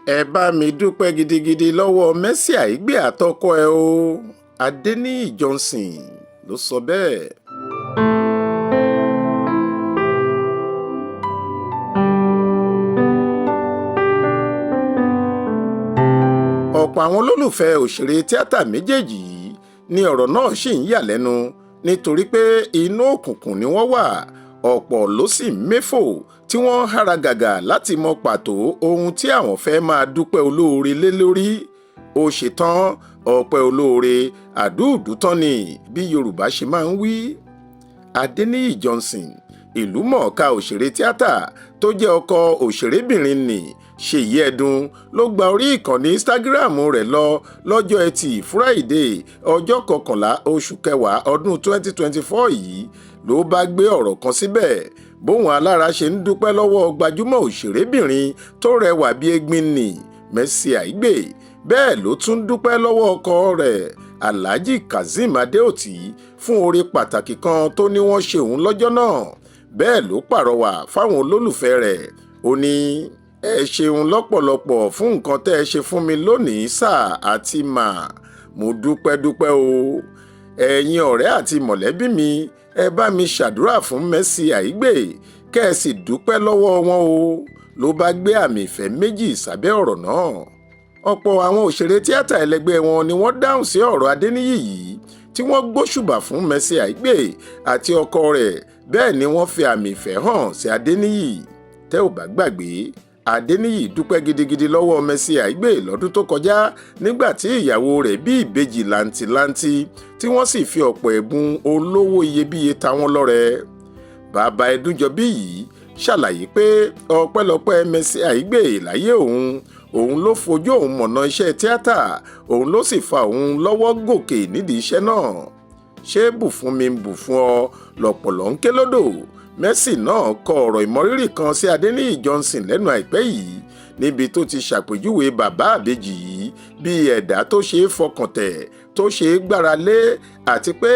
Ẹ bá mi dúpẹ́ gidigidi lọ́wọ́ Mercy Aigbe àtọkọ ẹ̀ o. Adeniyi Johnson ló sọ bẹ́ẹ̀. Ọ̀pọ̀ àwọn olólùfẹ́ òṣèré tíátà méjèèjì yìí ni ọ̀rọ̀ náà ṣì ń yà lẹ́nu, nítorí pé inú òkùnkùn ni wọ́n wà. Ọ̀pọ̀ ló sì ń méfò tí wọ́n ń hára gàgà láti mọ pàtó ohun tí àwọn fẹ́ máa dúpẹ́ olóore lé lórí. Ó ṣetán ọpẹ́ olóore àdúùdútán ni, bí Yorùbá ṣe máa ń wí. Adeniyi Johnson, ìlú mọ̀ọ́ká òṣèré tíátà tó jẹ́ ọkọ òṣèrébìnrin nni Ṣèyí Ẹdùn, ló gba orí ìkànnì Instagram rẹ̀ lọ lọ́jọ́ Etí Fúràìdè, ọjọ́ 11 oṣù kẹwàá ọdún 2024 yìí, ló bá gbé ọ̀rọ̀ kan síbẹ̀ bóun alára ṣe ń dúpẹ́ lọ́wọ́ gbajúmọ̀ òṣèrébìnrin tó rẹwà bíi egbin nni Mercy Aigbe. Bẹ́ẹ̀ ló tún dúpẹ́ lọ́wọ́ ọkọ rẹ̀, Alhaji Kazeem Adeoti, fún oore pàtàkì kan tó ní wọ́n ṣe òun lọ́jọ́ náà. Bẹ́ẹ̀ ló pàrọwà fáwọn olólùfẹ́ rẹ̀. Ó ní, "Ẹ ṣeun lọ́pọ̀lọpọ̀ fún nǹkan tẹ́ ẹ ṣe fún mi lónìí, sir àti ma. Mo dúpẹ́ dúpẹ́ o. Ẹ̀yin ọ̀rẹ́ àti mọ̀lẹ́bí mi, ẹ bá mi ṣàdúrà fún Mercy Aigbe, kẹ́ ẹ sì dúpẹ́ lọ́wọ́ wọn o." Ló bá gbé àmì ìfẹ́ méjì sábẹ́ ọ̀rọ̀ náà. Ọ̀pọ̀ àwọn òṣèré tíátà ẹlẹgbẹ́ wọn ni wọ́n dáhùn sí ọ̀rọ̀ Adéníyì yìí, tí wọ́n gbóṣùbà fún Mercy Aigbe àti ọkọ rẹ̀. Bẹ́ẹ̀ ni wọ́n fi àmì ìfẹ́ hàn sí Adéníyì. Tẹ́ ò bá gbàgbé, Adéníyì dúpẹ́ gidigidi lọ́wọ́ Mercy Aigbe lọ́dún tó kọjá, nígbà tí ìyàwó rẹ̀ bí ìbejì làǹtìlanti, tí wọ́n sì fi ọ̀pọ̀ ẹ̀bùn olówó iyebíye ta wọ́n lọ́rẹ. Bàbá Ẹdúnjọbí yìí ṣàlàyé pé ọpẹ́lọpẹ́ Mercy Aigbe láyé òun. Òun ló fojú òun mọ̀nà iṣẹ́ tíátà, òun ló sì fa òun lọ́wọ́ gòkè nídìí iṣẹ́ náà. Ṣé bù fún mi bù fún ọ lọ̀pọ̀lọ́ ń ké lódò? Mercy náà kọ ọ̀rọ̀ ìmọrírì kan sí Adeniyi Johnson lẹ́nu àìpẹ́ yìí, níbi tó ti ṣàpèjúwe bàbá àbejì yìí bíi ẹ̀dá tó ṣe é fọkàn tẹ̀, tó ṣe é gbára lé, àti pé